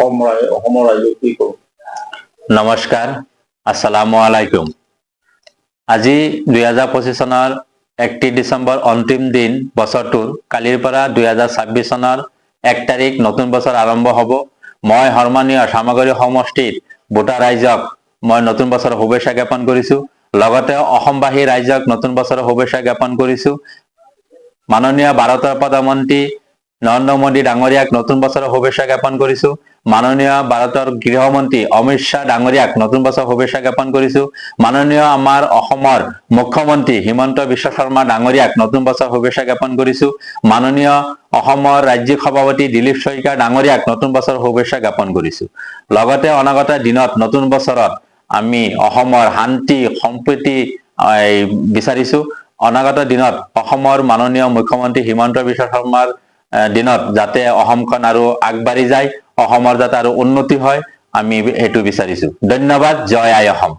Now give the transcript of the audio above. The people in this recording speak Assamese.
অসমৰ ৰাইজক কি কওঁ? নমস্কাৰ, আসসালামু আলাইকুম। আজি 2025 চনৰ 31 ডিচেম্বৰ, অন্তিম দিন বছৰটোৰ। কালিৰ পৰা 2026 চনৰ 1 তাৰিখ নতুন বছৰ আৰম্ভ হ'ব। মই সন্মানীয় চামগুৰি সমষ্টিত ভোটাৰ ৰাইজক মই নতুন বছৰৰ শুভেচ্ছা জ্ঞাপন কৰিছো। লগতে অসমবাসী ৰাইজক নতুন বছৰৰ শুভেচ্ছা জ্ঞাপন কৰিছো। মাননীয় ভাৰতৰ প্ৰধানমন্ত্ৰী নৰেন্দ্ৰ মোদী ডাঙৰীয়াক নতুন বছৰৰ শুভেচ্ছা জ্ঞাপন কৰিছো। মাননীয় ভাৰতৰ গৃহমন্ত্ৰী অমিত শ্বাহ ডাঙৰীয়াক নতুন বছৰ শুভেচ্ছা জ্ঞাপন কৰিছো। মাননীয় আমাৰ অসমৰ মুখ্যমন্ত্ৰী হিমন্ত বিশ্ব শৰ্মা ডাঙৰীয়াক নতুন বছৰ শুভেচ্ছা জ্ঞাপন কৰিছো। মাননীয় অসমৰ ৰাজ্যিক সভাপতি দিলীপ শইকীয়া ডাঙৰীয়াক নতুন বছৰৰ শুভেচ্ছা জ্ঞাপন কৰিছো। লগতে অনাগত দিনত নতুন বছৰত আমি অসমৰ শান্তি সম্প্ৰীতি এই, বিচাৰিছো। অনাগত দিনত অসমৰ মাননীয় মুখ্যমন্ত্ৰী হিমন্ত বিশ্ব শৰ্মাৰ দিনত যাতে অসমখন আৰু আগবাঢ়ি যায়, অসমৰ যাতে আৰু উন্নতি হয়, আমি সেইটো বিচাৰিছো। ধন্যবাদ। জয় আই অসম।